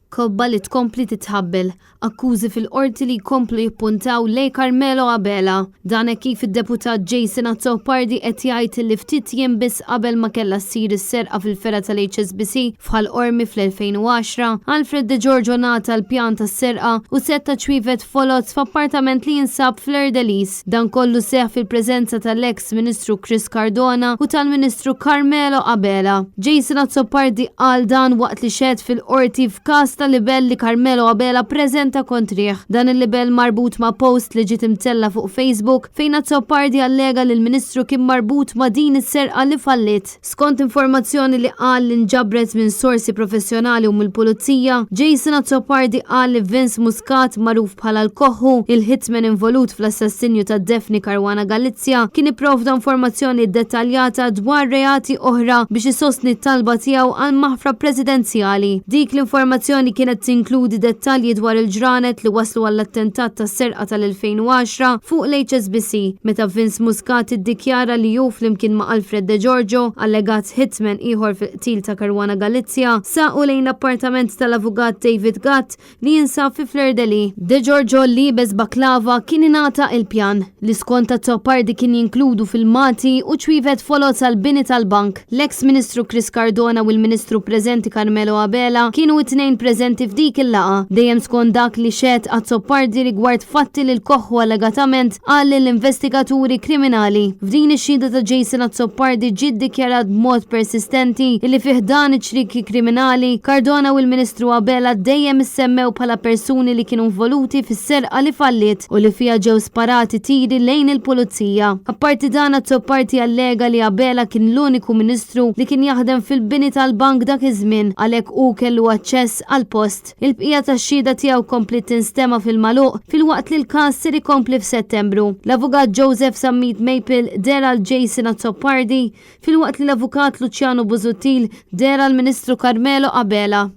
Kobba li tkompli titħabbel, akkużi fil-Qorti li jkomplu jippuntaw lejn Carmelo Abela. Dan hekk kif id-Deputat Jason Azzopardi qed jgħid li ftit jiem biss qabel ma kellha ssir is-serqa fil-fergħa tal-HSBC f'Ħal Qormi fl-2010, Alfred De Giorgio ngħata l-pjan tas-serqa u sett ta' ċwievet foloz f'appartament li jinsab f'Fleur-de-Lys. Dan kollu seħħ fil-preżenza tal-eks Ministru Chris Cardona u tal-Ministru Carmelo Abela. Jason Azzopardi qal dan waqt li xehed fil-Qorti f'każ ta' libell li Carmelo Abela ppreżenta kontrih. Dan il-libell marbut ma' post li ġiet imtella' fuq Facebook fejn Azzopardi allega li l-Ministru kien marbut ma' din is-serqa li falliet. Skont informazzjoni li qal li nġabret minn sorsi professjonali u mill-Pulizija, Jason Azzopardi qal li Vince Muscat, magħruf bħala l-Koħħu, il-hitman involut fl-assassinju ta' Daphne Caruana Galizia, kien ipprovda informazzjoni ddettaljata dwar reati oħra biex isostni t-talba tiegħu għal maħfra presidenzjali. Dik l-informazzjoni kienet tinkludi dettalji dwar il-ġranet li wasslu għall-attentat tas-serqa tal-2010 fuq l-HSBC, meta Vince Muscat iddikjara li hu flimkien ma' Alfred De Giorgio, allegat hitman ieħor fil-qtil ta' Caruana Galizia, saqu lejn l-appartament tal-avukat David Gatt li jinsab fi Fleur de Lys. De Giorgio liebes baklava kien ingħata il-pjan, li skont Azzopardi kien jinkludu filmati u ċwievet foloz għall-bini tal-bank. L-eks Ministru Chris Cardona u l-Ministru preżenti Carmelo Abela kienu it-tnejn preżenti f'dik il-laqgħa, dejjem skont dak li xehed Azzopardi rigward fatti li l-Koħħu allegatament qal lill-investigaturi kriminali. F'din ix-xhieda ta' Jason Azzopardi ġie ddikjarat b'mod persistenti illi fi ħdan iċ-ċrieki kriminali, Cardona u l-Ministru Abela dejjem issemmew bħala persuni li kienu involuti fis-serqa li falliet. u li fiha ġew sparati tiri lejn il-pulizija. Apparti dan Azzopardi allega li Abela kien l-uniku Ministru li kien jaħdem fil-bini tal-bank dak iż-żmien għalhekk hu kellu aċċess għall-post. Il-bqija tax-xhieda tiegħu kompliet tinstema' fil-magħluq filwaqt li l-każ ser ikompli f'Settembru. L-Avukat Joseph Zammit Maple deher għal Jason Azzopardi filwaqt li l-Avukat Luciano Busuttil deher għall-Ministru Carmelo Abela.